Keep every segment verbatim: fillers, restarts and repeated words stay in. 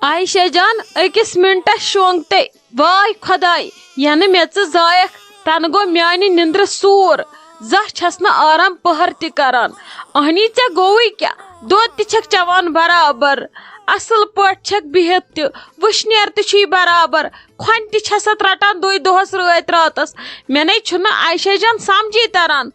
عائشہ جان، أکِس مِنٹَس شۄنٛگ تہٕ واے خۄداے، یَنہٕ مےٚ ژٕ زایَکھ، تَنہٕ گوٚو میٛانہِ نِندرٕ سوٗر۔ زانٛہہ چھَس نہٕ آرام پٔہر تہِ کران۔ اہنی، ژےٚ گوٚوُے کیٛاہ؟ دۄد تہِ چھَکھ چٮ۪وان برابر، اَصٕل پٲٹھۍ چھَکھ بِہِتھ تہِ، وٕشنیر تہِ چھُے برابر، کھۄنہِ تہِ چھَسَتھ رَٹان دُے دۄہَس رٲتۍ راتَس۔ مےٚ نے چھُنہٕ عائشہ جان سَمجھی تَران۔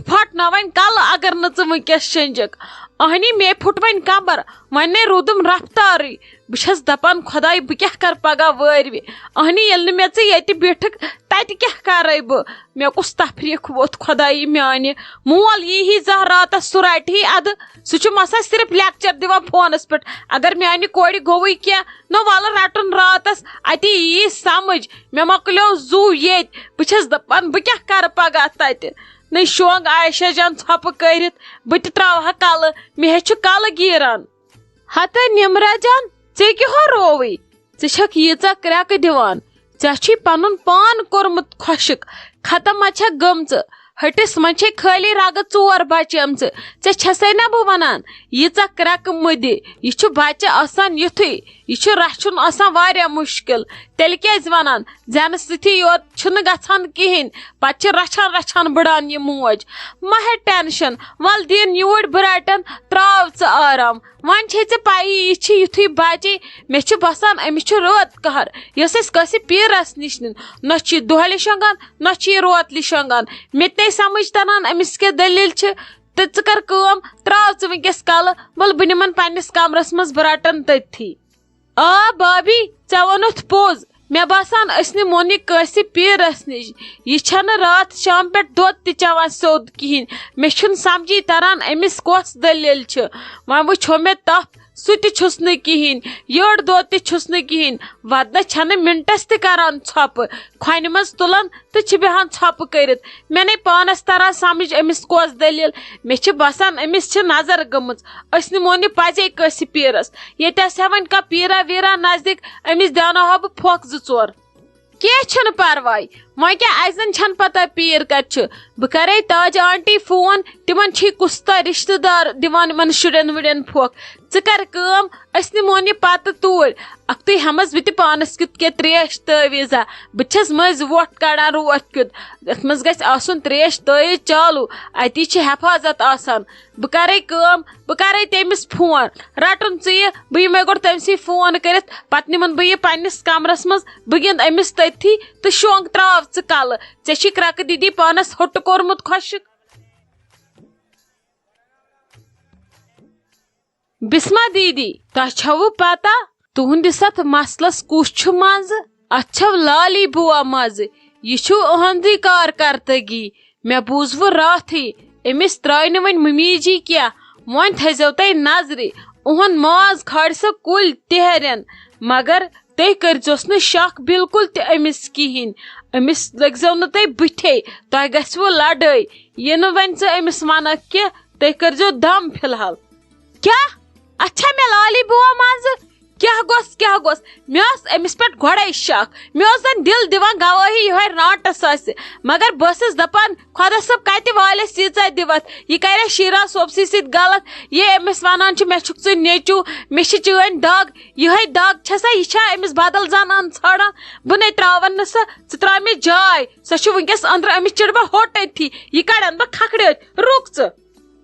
پھٹ نہ وۄنۍ کَلہٕ اگر نہٕ ژٕ وٕنکیٚس شیٚنجَکھ۔ اہنی، مے پھُٹ وۄنۍ کمر، وۄنۍ نے روٗدُم رفتارٕے۔ بہٕ چھَس دَپان، خۄداے، بہٕ کیٛاہ کَرٕ پگاہ وٲرۍ وِ؟ اہنی، ییٚلہِ نہٕ مےٚ ژٕ ییٚتہِ بیٖٹھٕکھ، تَتہِ کیٛاہ کَرَے بہٕ؟ مےٚ کُس تفریٖق ووت، خۄدایہِ میٛانہِ۔ مول یی ہی زانٛہہ راتَس، سُہ رَٹہِ ہی اَدٕ۔ سُہ چھُ مسا صرف لیکچر دِوان فونَس پٮ۪ٹھ۔ اگر میٛانہِ کورِ گوٚوُے کینٛہہ، نہ وَلہٕ رَٹُن راتَس، اَتی یی سَمٕجھ۔ مےٚ مۄکلیو زُو ییٚتہِ۔ بہٕ چھَس دَپان، بہٕ کیٛاہ کَرٕ پگاہ تَتہِ؟ نٔے شونٛگ عائشہ جان ژھۄپہٕ کٔرِتھ، بہٕ تہِ ترٛاوہا کَلہٕ، مےٚ ہے چھُ کَلہٕ گیٖران۔ ہتہٕ نِمرا جان، ژےٚ کیٛاہ ہو رووٕے؟ ژٕ چھَکھ ییٖژاہ کرٛٮ۪کہٕ دِوان، ژےٚ چھُے پنُن پان کوٚرمُت خۄشٕک، ختم ما چھَکھ گٔمژٕ؟ ہٹِس منٛز چھے خٲلی رگہٕ ژور بچیمژٕ۔ ژےٚ چھَسے نہ بہٕ وَنان، ییٖژاہ کرٛٮ۪کہٕ مہٕ دِ۔ یہِ چھُ بچہٕ آسان یُتھُے، یہِ چھُ رَچھُن آسان واریاہ مُشکِل۔ تیٚلہِ کیٛازِ وَنان؟ زینہٕ سۭتی یوت چھُنہٕ گژھان کِہیٖنۍ، پتہٕ چھِ رَچھان رَچھان بٕڑان یہِ موج۔ مہ ہےٚ ٹٮ۪نشن، وَلہٕ دِن یوٗرۍ بہٕ رَٹَن، ترٛاو ژٕ آرام۔ وۄنۍ چھے ژےٚ پَیی، یہِ چھِ یُتھُے بچے، مےٚ چھُ باسان أمِس چھُ رٲت قہر۔ یۄس أسۍ کٲنٛسہِ پیٖرَس نِش نِن، نہ چھُ یہِ دۄہلہِ شۄنٛگان، نہ چھُ یہِ روتلہِ شۄنٛگان۔ مےٚ تہِ نے سمجھ تران أمِس کیٛاہ دٔلیٖل چھِ۔ تہٕ ژٕ کر کٲم، ترٛاو ژٕ وٕنکیٚس کَلہٕ، وَلہٕ بہٕ نِمَن پنٛنِس کمرَس منٛز، بہٕ رَٹَن تٔتھی۔ آ بابی، ژےٚ ووٚنُتھ پوٚز۔ مےٚ باسان أسۍ نِمون یہِ کٲنٛسہِ پیٖرَس نِش۔ یہِ چھَنہٕ راتھ شام پٮ۪ٹھ دۄد تہِ چٮ۪وان سیوٚد کِہیٖنۍ۔ مےٚ چھُنہٕ سمجھی تران أمِس کۄس دٔلیٖل چھِ۔ وۄنۍ وٕچھو مےٚ تَپھ، سُہ تہِ چھُس نہٕ کِہیٖنۍ۔ یٔڑ دۄد تہِ چھُس نہٕ کِہیٖنۍ۔ وَدنَس چھَنہٕ مِنٹَس تہِ کران ژھۄپہٕ۔ کھۄنہِ منٛز تُلان تہٕ چھِ بیٚہان ژھۄپہٕ کٔرِتھ۔ مےٚ نے پانَس تران سمجھ أمِس کۄس دٔلیٖل۔ مےٚ چھِ باسان أمِس چھِ نظر گٔمٕژ۔ أسۍ نِمون یہِ پَزے کٲنٛسہِ پیٖرَس۔ ییٚتہِ آسہِ ہا وۄنۍ کانٛہہ پیٖرا ویٖرا نزدیٖک، أمِس دیٛاوناوہا بہٕ پھۄکھ زٕ ژور۔ کینٛہہ چھُنہٕ پَرواے۔ وۄنۍ کیٛاہ، اَسہِ زَن چھَنہٕ پَتہ پیٖر کَتہِ چھُ۔ بہٕ کَرَے تاج آنٹی فون، تِمَن چھُے کُس تام رِشتہٕ دار دِوان یِمَن شُرٮ۪ن وُرٮ۪ن پھۄکھ۔ ژٕ کَر کٲم، أسۍ نِمون یہِ پَتہٕ توٗرۍ۔ اَکھتُے ہٮ۪مَس بہٕ تہِ پانَس کیُتھ کینٛہہ ترٛیش تٲویٖزا۔ بہٕ تہِ چھَس مٔنٛزۍ وۄٹھ کَڑان روٹھ کیُتھ۔ یَتھ منٛز گژھِ آسُن ترٛیش تٲویٖز چالوٗ، اَتی چھِ حفاظت آسان۔ بہٕ کَرَے کٲم، بہٕ کَرَے تٔمِس فون۔ رَٹُن ژٕ یہِ، بہٕ یِمَے گۄڈٕ تٔمۍ سٕے فون کٔرِتھ، پَتہٕ نِمَن بہٕ یہِ پنٛنِس کَمرَس منٛز، بہٕ گِنٛدٕ أمِس تٔتھی تہٕ شونٛگ ترٛاو ژٕ کَلہٕ۔ ژےٚ چھی کرٛٮ۪کہٕ دیٖدی پانَس ہوٚٹ کوٚرمُت خۄشٕک۔ بسمہ دیٖدی، تۄہہِ چھَوٕ پتہ تُہٕنٛدِس اَتھ مسلس کُس چھُ منٛزٕ؟ اَتھ چھَو لالی بُوا منٛزٕ۔ یہِ چھُ أہٕنٛزٕے کارکردگی۔ مےٚ بوٗزوٕ راتھٕے، أمِس ترٛٲے نہٕ وۄنۍ مٔمی جی کینٛہہ۔ وۄنۍ تھٲیزیو تُہۍ نظرِ، أہُنٛد ماز کھالہِ سۄ کُلۍ تِہرٮ۪ن۔ مگر تُہۍ کٔرۍزیوس نہٕ شک بالکل تہِ أمِس کِہیٖنۍ۔ أمِس لٔگزیو نہٕ تُہۍ بٕتھے، تۄہہِ گژھِوٕ لڑٲے۔ یہِ نہٕ وۄنۍ ژٕ أمِس وَنکھ کینٛہہ، تُہۍ کٔرۍزیو دم فی الحال۔ کیٛاہ؟ اَتھ چھا مےٚ لالی بُوا منٛزٕ؟ کیٛاہ گوٚژھ، کیٛاہ گوٚژھ؟ مےٚ اوس أمِس پٮ۪ٹھ گۄڈَے شک۔ مےٚ اوس زَن دِل دِوان گوٲہی یِہوٚے رانٛٹَس آسہِ۔ مگر بہٕ ٲسٕس دَپان، خۄدا صٲب کَتہِ والٮ۪س ییٖژاہ دِوَتھ؟ یہِ کَرِ شیٖرا صوبسٕے سۭتۍ غلط۔ یہِ أمِس وَنان چھِ، "مےٚ چھُکھ ژٕ نیٚچوٗ، مےٚ چھِ چٲنۍ دَگ۔" یِہوٚے دَگ چھےٚ سا، یہِ چھا أمِس بدل زنان ژھانٛڈان؟ بہٕ نے ترٛاوَن نہٕ سۄ، ژٕ ترٛاو مےٚ جاے۔ سۄ چھِ وٕنۍکٮ۪س أنٛدرٕ، أمِس چِڑٕ بہٕ ہوٚٹ أتھی۔ یہِ کَڑَن بہٕ کھکھڑِ أتھۍ۔ رُک ژٕ۔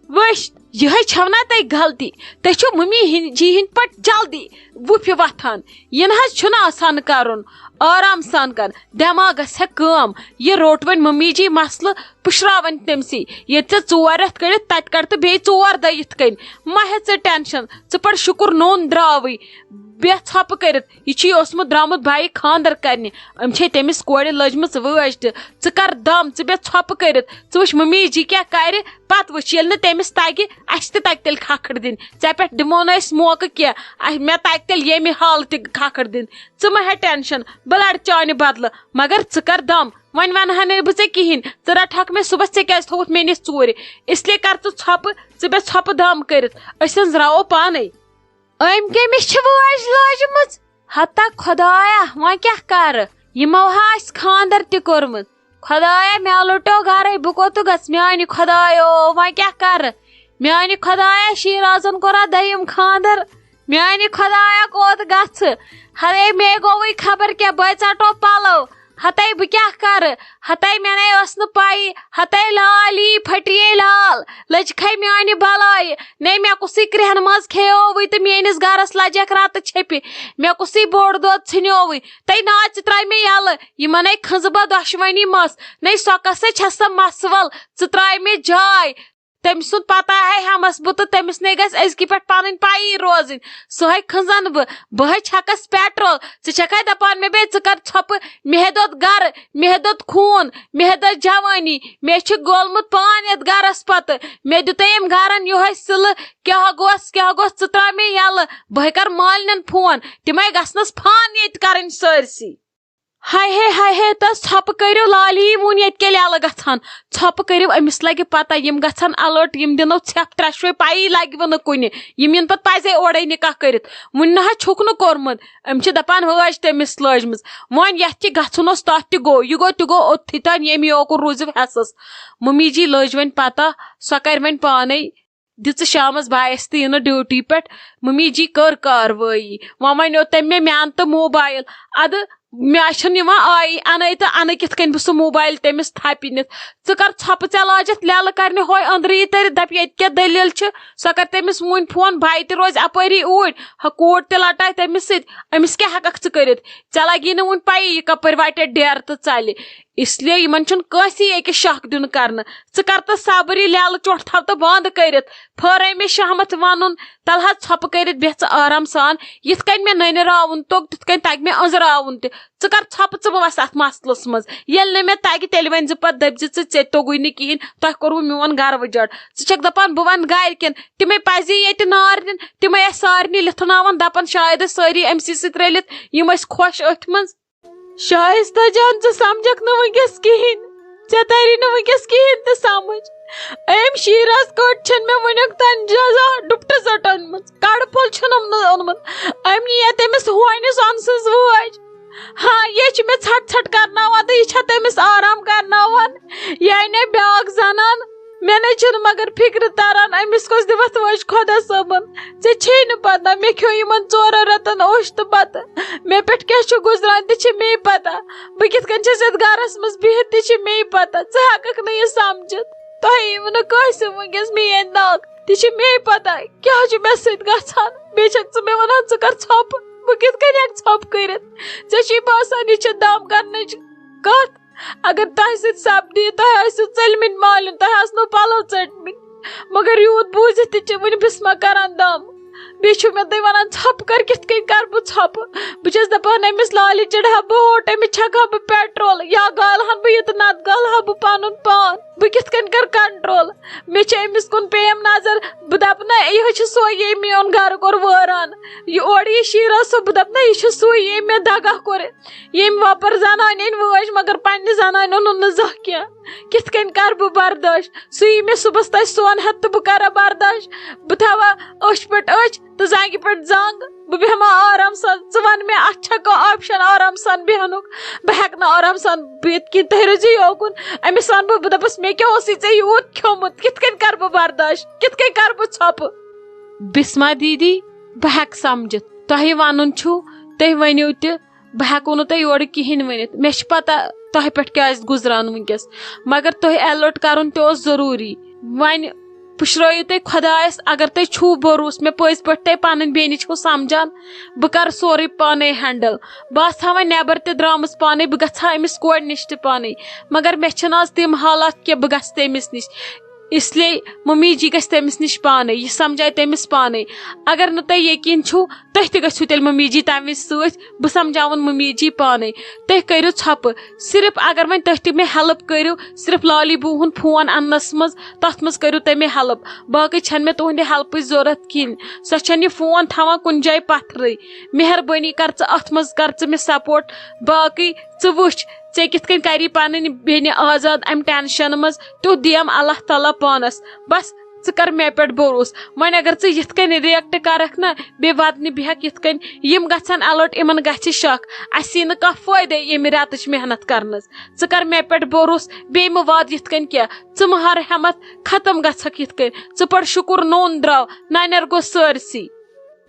وٕچھ، یِہوٚے چھَو نا تۄہہِ غلطی؟ تُہۍ چھِو مٔمی ہِنٛدۍ جی ہِنٛدۍ پٲٹھۍ جلدی وُپھِ وۄتھان۔ یہِ نہ حظ چھُنہٕ آسان کَرُن۔ آرام سان کَر، دٮ۪ماغَس ہٮ۪کھ کٲم۔ یہِ روٚٹ وۄنۍ مٔمی جی مسلہٕ، پُشراوَن تٔمۍ سٕے۔ ییٚتہِ ژےٚ ژور رٮ۪تھ کٔڑِتھ، تَتہِ کَڑ تہٕ بیٚیہِ ژور دۄہ یِتھ کٔنۍ۔ مہ ہےٚ ژٕ ٹٮ۪نشَن، ژٕ پَر شُکُر نوٚن درٛاوٕے۔ بیٚہہ ژھۄپہٕ کٔرِتھ، یہِ چھُے اوسمُت درٛامُت بایہِ خانٛدر کَرنہِ۔ أمۍ چھے تٔمِس کورِ لٲجمٕژ وٲج تہِ۔ ژٕ کَر دَم، ژٕ بیٚہہ ژھۄپہٕ کٔرِتھ۔ ژٕ وٕچھ مٔمی جی کیٛاہ کَرِ، پَتہٕ وٕچھ، ییٚلہِ نہٕ تٔمِس تَگہِ، اَسہِ تہِ تَگہِ تیٚلہِ کھَکھٕر دِنۍ۔ ژےٚ پٮ۪ٹھ دِمو نہٕ أسۍ موقعہٕ کینٛہہ۔ اَ-، مےٚ تَگہِ تیٚلہِ ییٚمہِ حالہٕ تہِ کھَکھٕر دِنۍ۔ ژٕ مہ ہےٚ ٹٮ۪نشَن، بہٕ لَڑٕ چانہِ بدلہٕ، مگر ژٕ کَر دَم۔ وۄنۍ وَنہٕ ہا نہٕ بہٕ ژےٚ کِہیٖنۍ۔ ژٕ رَٹہٕ ہاکھ مےٚ صُبحَس، ژےٚ کیٛازِ تھوٚوُتھ مےٚ نِش ژوٗرِ؟ اِسلیے کَر ژٕ ژھۄپہٕ، ژٕ بیٚہہ ژھۄپہٕ دَم کٔرِتھ، أسۍ أنٛزراوو پانَے۔ أمۍ کٔمِس چھِ وٲج لٲجمٕژ؟ ہتا خۄدایا، وۄنۍ کیٛاہ کَرٕ؟ یِمو ہا آسہِ خانٛدر تہِ کوٚرمُت۔ خۄدایا، مےٚ لُٹیو گَرَے، بہٕ کوٚت گژھٕ؟ میٛانہِ خۄدایو، وۄنۍ کیٛاہ کَرٕ؟ میٛانہِ خۄدایا، شیٖرازَن کوٚرا دوٚیِم خانٛدر؟ میانہِ خۄدایا، کوٚت گژھٕ؟ ہتے مے گوٚوٕے خبر کیٛاہ، بہٕ ژٹو پلو۔ ہتے بہٕ کیٛاہ کرٕ؟ ہتے مےٚ نے ٲس نہٕ پَیی۔ ہتے لالی پھٹیے لال، لٔجکھے میانہِ بلایہِ۔ نے مےٚ کُسٕے کرٛیٚہن منٛز کھیووٕے تہٕ میٲنِس گرس لجکھ رتہٕ چھپہِ۔ مےٚ کُسٕے بوٚڑ دۄد ژھٕنیووٕے۔ تَے نا ژٕ ترٛاے مےٚ یَلہٕ، یِمن ہے کھٔنزٕ بہٕ دۄشوٕنی مَس۔ نے سۄ کۄسٕے چھےٚ سۄ مَسہٕ ول، ژٕ ترٛاے مےٚ جاے۔ تٔمۍ سُنٛد پتہ ہے ہٮ۪مس بہٕ تہٕ تٔمِس نے گژھِ أزکہِ پٮ۪ٹھ پنٕنۍ پَیی روزٕنۍ۔ سُہ ہے کھٔنزن بہٕ، بہٕ ہے چھکس پیٹرول۔ ژٕ چھکھ ہے دپان مےٚ بیٚیہِ ژٕ کر ژھۄپہٕ، مےٚ ہے دوٚد گرٕ، مےٚ ہے دوٚد خوٗن، مےٚ ہے دوٚد جوٲنی۔ مےٚ چھُ گولمُت پان یتھ گرس پتہٕ۔ مےٚ دیُتے أمۍ گرن یِہوے سِلہٕ، کیٛاہ گوٚژھ، کیٛاہ گوٚژھ، ژٕ ترٛاو مےٚ یَلہٕ۔ بہٕ ہے کر مالنٮ۪ن فون، تِم ہے گژھنس فان ییٚتہِ کرٕنۍ سٲرسٕے۔ ہاے ہے، ہاے ہے، تس ژھۄپہٕ کٔرِو، لالی وُن ییٚتہِ کیٛاہ لَلہٕ گژھان۔ ژھۄپہٕ کٔرِو، أمِس لَگہِ پَتہ، یِم گژھن الرٹ، یِم دِنو ژھٮ۪پھ ترٛٮ۪شوَے، پَیی لَگہِ وٕ نہٕ کُنہِ۔ یِم یِن پَتہٕ پَزے اورَے نِکاح کٔرِتھ۔ وُنہِ نہ حظ چھُکھ نہٕ کوٚرمُت۔ أمۍ چھِ دَپان وٲج تٔمِس لٲجمٕژ۔ وۄنۍ یَتھ تہِ گژھُن اوس، تَتھ تہِ گوٚو۔ یہِ گوٚو تہِ گوٚو اوٚتتھٕے تام، ییٚمہِ یوکُن روٗزِو حٮ۪سَس۔ مُمی جی لٔج وۄنۍ پَتہ، سۄ کَرِ وۄنۍ پانَے۔ دِژٕ شامس بایس تہِ یِنہٕ ڈیوٹی پٮ۪ٹھ۔ ممی جی کٔر کاروٲیی۔ وۄنۍ ونیو تٔمۍ مےٚ، مےٚ اَن تہٕ موبایل۔ ادٕ مےٚ چھُنہٕ یِوان آیی اَنَے تہٕ اَنہٕ کِتھ کٔنۍ بہٕ سُہ موبایل تٔمِس تھپہِ نِتھ۔ ژٕ کر ژھۄپہٕ، ژےٚ لاجتھ لیلہٕ کرنہِ ہۄے أنٛدرٕے تٔرِتھ، دپ ییٚتہِ کیٛاہ دٔلیٖل چھِ؟ سۄ کر تٔمِس وُنۍ فون، بھاے تہِ روزِ اپٲری اوٗرۍ، ہۄ کوٗر تہِ لٹایہِ تٔمِس سۭتۍ۔ أمِس کیٛاہ ہٮ۪ککھ ژٕ کٔرِتھ؟ ژےٚ لگی نہٕ وُنہِ پَیی یہِ کپٲرۍ واتہِ ڈیرٕ تہٕ ژلہِ۔ اس لیے یِمن چھُنہٕ کٲنٛسی أکِس شک دیُن کرنہٕ۔ ژٕ کر تہٕ صبر، یہِ لیلہٕ چوٚٹھ تھاو تہٕ بنٛد کٔرِتھ۔ پھٲرے مےٚ شہمتھ ونُن، تلہٕ حظ ژھۄپہٕ کٔرِتھ بیٚہہ ژٕ آرام سان۔ یِتھ کٔنۍ مےٚ نٔنۍ راوُن توٚگ، تِتھ کٔنۍ تگہِ مےٚ أنٛزراوُن تہِ۔ ژٕ کر ژھۄپہٕ، ژٕ مہٕ وس اتھ مسلس منٛز۔ ییٚلہِ نہٕ مےٚ تگہِ، تیٚلہِ ؤنۍ زِ پتہٕ، دٔپۍ زِ ژٕ، ژےٚ توٚگُے نہٕ کِہینۍ، تۄہہِ کوٚروٕ میون گرٕ وٕجاڑ۔ ژٕ چھکھ دپان بہٕ ونہٕ گرِکٮ۪ن، تِمے پزی ییٚتہِ نارنٮ۪ن، تِمے اسہِ سارنٕے لِتھناوان، دپان شاید ٲسۍ سٲری أمۍ سٕے سۭتۍ رٔلِتھ، یِم ٲسۍ خۄش أتھۍ منٛز۔ شایستہ جان، ژٕ سمجھکھ نہٕ وٕنکیٚس کِہینۍ، ژےٚ تری نہٕ وٕنکیٚس کِہینۍ تہِ سمجھ۔ أمۍ شیٖراز کٔٹ چھَنہٕ مےٚ وٕنیُک تام جزا ڈُپٹہٕ ژٔٹ أنمٕژ، کَڑٕ پھوٚل چھُنہٕ أمۍ نہٕ اوٚنمُت۔ أمۍ نِیے تٔمِس ہونہِ سۄنہٕ سٕنٛز وٲج۔ ہاں، یہِ چھِ مےٚ ژھٹ ژھٹ کرناوان تہٕ یہِ چھےٚ تٔمِس آرام کرناوان۔ یہِ اَنے بیٛاکھ زنان، مےٚ نے چھُنہٕ مگر فِکرِ تران أمِس کۄس دِوَتھ وٲج خۄدا صٲبَن۔ ژےٚ چھے نہٕ پتہ، مےٚ کھیوٚو یِمن ژورن رٮ۪تن اوٚش تہٕ بتہٕ۔ مےٚ پٮ۪ٹھ کیٛاہ چھُ گُزران تہِ چھِ مے پتہ۔ بہٕ کِتھ کٔنۍ چھَس یَتھ گرس منٛز بِہِتھ تہِ چھِ مے پتہ۔ ژٕ ہٮ۪ککھ نہٕ یہِ سمجھِتھ۔ تۄہہِ یِیوٕ نہٕ کٲنٛسہِ وٕنکیٚس میٲنۍ ناکھ۔ تہِ چھِ مے پتہ کیٛاہ چھُ مےٚ سۭتۍ گژھان۔ بیٚیہِ چھَکھ ژٕ مےٚ وَنان ژٕ کر ژھۄپہٕ۔ بہٕ کِتھ کٔنۍ ہٮ۪کہٕ ژھۄپہٕ کٔرِتھ؟ ژےٚ چھُے باسان یہِ چھِ دم کرنٕچ کتھ؟ اگر تۄہہِ سۭتۍ سپدِ، تۄہہِ ٲسِو ژٔلمٕتۍ مالیُن، تۄہہِ آسنو پلو ژٔٹمٕتۍ۔ مگر یوٗت بوٗزِتھ تہِ چھِ وٕنہِ بسمہ کران دم۔ بیٚیہِ چھِو مےٚ تُہۍ ونان، ژھۄپہٕ کر، کِتھ کٔنۍ کرٕ بہٕ ژھۄپہٕ؟ بہٕ چھَس دپان، أمِس لالہِ چڑٕ ہا بہٕ ہوٹ، أمِس چھکہٕ ہا بہٕ پیٹرول، یا گالہٕ ہن بہٕ یہِ تہٕ نتہٕ گالہٕ ہا بہٕ پنُن پان۔ بہٕ کِتھ کٔنۍ کرٕ کنٹرول؟ مےٚ چھِ أمِس کُن پیم نظر۔ بہٕ دپہٕ نہ، یِہوٚے چھُ سُے، ییٚمۍ میون گرٕ کوٚر وٲران۔ یہِ اورٕ یہِ شیٖرا سُہ، بہٕ دپہٕ نہ، یہِ چھُ سُے، ییٚمۍ مےٚ دگہ کوٚر۔ ییٚمۍ وۄپر زنانہِ أنۍ وٲج، مگر پننہِ زنانہِ اوٚنُن نہٕ زانٛہہ کینٛہہ۔ کِتھ کٔنۍ کرٕ بہٕ برداش؟ سُہ یی مےٚ صُبحس تانۍ سون ہٮ۪تھ تہٕ بہٕ کرا برداش؟ بہٕ تھاوٕ أچھ پٮ۪ٹھ أچھ تہٕ زنٛگہِ پٮ۪ٹھ زنٛگ۔ بہٕ بیٚہمہٕ آرام سان۔ ژٕ وَن مےٚ، اَتھ چھا کانٛہہ option آرام سان بیٚہنُک؟ بہٕ ہٮ۪کہٕ نہٕ آرام سان بِہِتھ کِہیٖنۍ۔ تُہۍ روٗزِو یوکُن۔ أمِس وَنہٕ بہٕ، بہٕ دَپَس، مےٚ کیٛاہ اوسُے ژےٚ یوٗت کھیوٚمُت؟ کِتھ کٔنۍ کَرٕ بہٕ برداش؟ کِتھ کٔنۍ کَرٕ بہٕ ژھۄپہٕ؟ بِسما دیٖدی، بہٕ ہٮ۪کہٕ سَمجھِتھ۔ تۄہہِ وَنُن چھُو، تُہۍ ؤنِو تہِ۔ بہٕ ہٮ۪کو نہٕ تۄہہِ یورٕ کِہیٖنۍ ؤنِتھ۔ مےٚ چھِ پَتہ تۄہہِ پٮ۪ٹھ کیٛاہ آسہِ گُزران وٕنکیٚس، مگر تۄہہِ alert کَرُن تہِ اوس ضروٗری۔ وۄنۍ پُشرٲیِو تُہۍ خۄدایَس، اگر تۄہہِ چھُو بھروسہٕ، مےٚ پٔزۍ پٲٹھۍ تۄہہِ پَنٕنۍ بیٚنہِ چھِو سَمجھان، بہٕ کَرٕ سورُے پانَے handle۔ بہٕ آسہٕ ہا وۄنۍ نٮ۪بَر تہِ درٛامٕژ پانَے، بہٕ گژھٕ ہا أمِس کورِ نِش تہِ پانَے، مگر مےٚ چھِنہٕ آز تِم حالات کینٛہہ بہٕ گژھٕ تٔمِس نِش۔ اس لیے ممی جی گژھِ تٔمِس نِش پانَے، یہِ سَمجھایہِ تٔمِس پانَے۔ اگر نہٕ تۄہہِ یقیٖن چھُو، تُہۍ تہِ گٔژھِو تیٚلہِ ممی جی تَمہِ وِزِ سۭتۍ، بہٕ سَمجھاوَن ممی جی پانَے۔ تُہۍ کٔرِو ژھۄپہٕ، صرف اگر وۄنۍ تُہۍ تہِ مےٚ help کٔرِو، صرف لالی بوٗ ہُنٛد فون اَننَس منٛز، تَتھ منٛز کٔرِو تُہۍ مےٚ help۔ باقٕے چھَنہٕ مےٚ تُہٕنٛدِ helpٕچ ضوٚرَتھ کِہیٖنۍ۔ سۄ چھَنہٕ یہِ فون تھاوان کُنہِ جایہِ پَتھرٕے۔ مہربٲنی کر ژٕ اَتھ منٛز، کر ژٕ مےٚ support۔ باقٕے ژٕ وٕچھ، ژےٚ کِتھ کٔنۍ کَری پَنٕنۍ بیٚنہِ آزاد اَمہِ tension منٛز، تیُتھ دِیَم اللہ تعالیٰ پانَس۔ بَس، ژٕ کر مےٚ پٮ۪ٹھ بھروسہٕ۔ وۄنۍ اگر ژٕ یِتھ کٔنۍ react کَرَکھ نہ، بیٚیہِ وَدنہِ بیٚہَکھ یِتھ کٔنۍ، یِم گژھن alert، یِمَن گژھِ شک، اَسہِ یی نہٕ کانٛہہ فٲیدَے ییٚمہِ رٮ۪تٕچ محنت کَرنَس۔ ژٕ کر مےٚ پٮ۪ٹھ بھروسہٕ، بیٚیہِ مہٕ وَد یِتھ کٔنۍ کینٛہہ۔ ژٕ مہٕ ہَر ہٮ۪مَتھ، ختم گژھَکھ یِتھ کٔنۍ۔ ژٕ پَر شُکُر، نوٗن درٛاو، نَنٮ۪ر گوٚو سٲرسٕے۔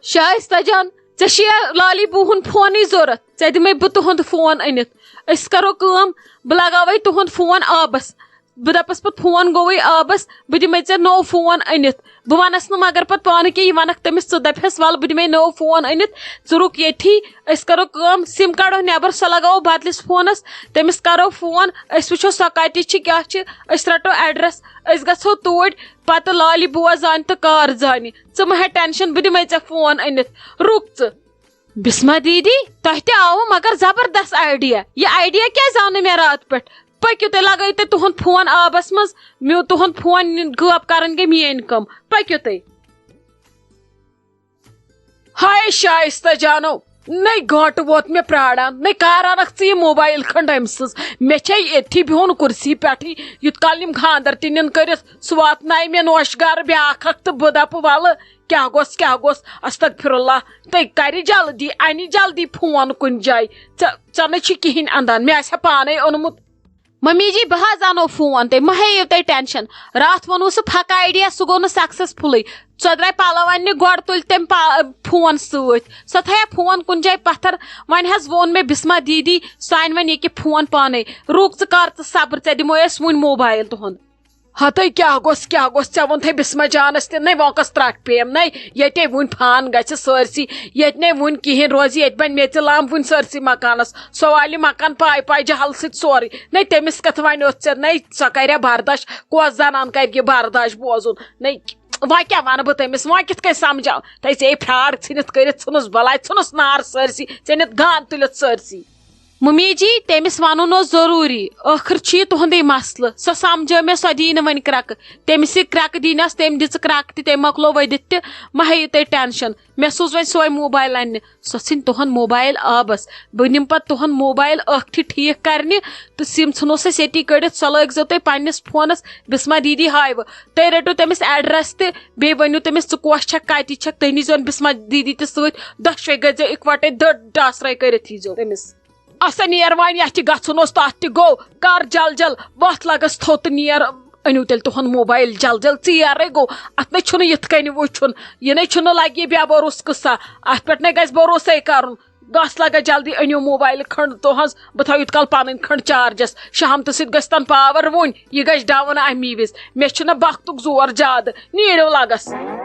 شایستہ جان، ژےٚ چھُیا لالی بوٗہُن فونٕے ضوٚرَتھ؟ ژےٚ دِمَے بہٕ تُہُنٛد فون أنِتھ۔ أسۍ کَرو کٲم، بہٕ لَگاوَے تُہُنٛد فون آبَس۔ بہٕ دَپَس پَتہٕ، فون گوٚوُے آبَس، بہٕ دِمَے ژےٚ نوٚو فون أنِتھ۔ بہٕ وَنَس نہٕ مگر پَتہٕ پانہٕ کینٛہہ، یہِ وَنَکھ تٔمِس، ژٕ دَپہَس، وَلہٕ بہٕ دِمَے نوٚو فون أنِتھ، ژٕ رُک ییٚتھی، أسۍ کَرو کٲم، سِم کَڑو نٮ۪بَر، سۄ لَگاوو بَدلِس فونَس، تٔمِس کَرو فون، أسۍ وٕچھو سۄ کَتہِ چھِ، کیٛاہ چھِ، أسۍ رَٹو ایڈرَس، أسۍ گژھو توٗرۍ، پَتہٕ لالی بوٗا زانہِ تہٕ کار زانہِ۔ ژٕ مہٕ ہےٚ ٹٮ۪نشَن، بہٕ دِمَے ژےٚ فون أنِتھ، رُک ژٕ۔ بسمہ دیدی، تۄہہِ تہِ آوٕ مگر زبردست آیڈیا۔ یہِ آیڈیا کیٛازِ آو نہٕ مےٚ راتہٕ پٮ۪ٹھ؟ پٔکِو تُہۍ، لگٲیِو تُہۍ تُہُنٛد فون آبس منٛز، میون تُہُنٛد فون غٲب کرٕنۍ گٔے میٲنۍ کٲم۔ پٔکِو تُہۍ۔ ہاے شایستہ جانو، نٔے گٲنٛٹہٕ ووت مےٚ پرٛاران، نٔے کر انکھ ژٕ یہِ موبایل کھنٛڈ أمۍ سٕنٛز؟ مےٚ چھے ییٚتھی بِہُن کُرسی پٮ۪ٹھٕے، یُت کال یِم خانٛدر تہِ نِن کٔرِتھ، سُہ واتنایہِ مےٚ نوشہِ گرٕ بیٛاکھ اکھ تہٕ بہٕ دپہٕ، ولہٕ کیٛاہ گوٚژھ، کیٛاہ گوٚژھ؟ استغفر اللہ۔ تُہۍ کَرِ جلدی، اَنہِ جلدی فون کُنہِ جایہِ۔ ژےٚ، ژےٚ نَے چھُے کِہیٖنۍ اَندان، مےٚ آسہِ ہا پانَے اوٚنمُت۔ ممی جی، بہٕ حظ اَنو فون، تُہۍ مہ ہیٚیِو تُہۍ ٹٮ۪نشَن۔ راتھ ووٚنوُ سُہ پھَکہٕ آیڈیا، سُہ گوٚو نہٕ سَکسَسفُلٕے۔ ژۄدراے پَلو اَننہِ، گۄڈٕ تُلۍ تٔمۍ پا-، فون سۭتۍ۔ سۄ تھایہِ فون کُنہِ جایہِ پَتھَر۔ وۄنۍ حظ ووٚن مےٚ بِسمہ دیٖدی، سُہ اَنہِ وۄنۍ ییٚکیٛاہ فون پانَے۔ رُک ژٕ، کَر ژٕ صبر، ژےٚ دِموے أسۍ وُنہِ موبایل تُہُنٛد۔ ہتے کیٛاہ گوٚژھ، کیٛاہ گوٚژھ؟ ژےٚ ووٚنتھے بسمہ جانس تہِ، نَے وۄنۍ کۄس ترٛٹھ پیٚیَم؟ نَے ییٚتے وُنہِ فان گژھِ سٲرسٕے، ییٚتہِ نَے وُنہِ کِہیٖنۍ روزِ، ییٚتہِ بَنہِ میٚژِ لام وُنہِ سٲرسٕے مکانس۔ سۄ والہِ مکان پاے پاے جہل سۭتۍ سورُے۔ نَے تٔمِس کَتھ وَنہِ اوس ژےٚ؟ نَے سۄ کَرِ برداش؟ کۄس زنان کَرِ یہِ برداش بوزُن؟ نَے وۄنۍ کیٛاہ وَنہٕ بہٕ تٔمِس؟ وۄنۍ کِتھ کٔنۍ سمجھاو؟ تَے ژےٚ فراڈ ژھٕنِتھ کٔرِتھ ژھٕنُس بَلاے، ژھٕنُس نار سٲرسٕے، ژےٚ نِتھ گان تُلِتھ سٲرسٕے۔ ممی جی، تٔمِس وَنُن اوس ضروٗری، ٲخٕر چھُ یہِ تُہُنٛدُے مسلہٕ۔ سۄ سمجھٲو مےٚ، سۄ دِیہِ نہٕ وۄنۍ کرٛٮ۪کہٕ۔ تٔمِس یہِ کرٛٮ۪کہٕ دِنَس، تٔمۍ دِژٕ کرٛٮ۪کہٕ تہِ، تٔمۍ مۄکلو ؤدِتھ تہِ۔ مہ ہیٚیِو تُہۍ ٹٮ۪نشَن۔ مےٚ سوٗز وۄنۍ سۄے موبایل اَننہِ۔ سۄ ژھٕنہِ تُہُنٛد موبایل آبَس۔ بہٕ نِمہٕ پَتہٕ تُہُنٛد موبایل ٲکھتھٕے ٹھیٖک کَرنہِ، تہٕ سِم ژھٕنوس اَسہِ ییٚتی کٔڑِتھ۔ سۄ لٲگۍ زیو تُہۍ پنٛنِس فونَس، بِسمہ دیٖدی ہاوِ۔ تُہۍ رٔٹِو تٔمِس ایڈرَس تہِ، بیٚیہِ ؤنِو تٔمِس، ژٕ کۄس چھَکھ، کَتِچ چھَکھ، تُہۍ نیٖزیون بِسمہ دیٖدی تہِ سۭتۍ۔ دۄشوَے گٔژھۍ زیو اِکوَٹَے دٔڑ ڈاسراے کٔرِتھ ییٖزیو تٔمِس۔ اَسا نیر وۄنۍ، یَتھ تہِ گژھُن اوس، تَتھ تہِ گوٚو۔ کر جل جل، وَتھ لَگَس تھوٚد تہٕ نیر۔ أنِو تیٚلہِ تُہُنٛد موبایل جل جل، ژیرَے گوٚو۔ اَتھ نَے چھُنہٕ یِتھ کٔنۍ وٕچھُن، یہِ نَے چھُنہٕ لَگہِ بے بروسہٕ قٕصہ۔ اَتھ پٮ۪ٹھ نَے گژھِ بروسَے کَرُن۔ گژھ لَگا جلدی، أنِو موبایل کھٔنٛڈ تُہٕنٛز، بہٕ تھاوٕ یوٗت کال پَنٕنۍ کھٔنٛڈ چارجَس۔ شہمتہٕ سۭتۍ گژھِ تَن پاوَر وُنۍ، یہِ گژھِ ڈاوُن اَمی وِزِ۔ مےٚ چھُنہٕ بختُک زور زیادٕ، نیٖرِو لَگَس۔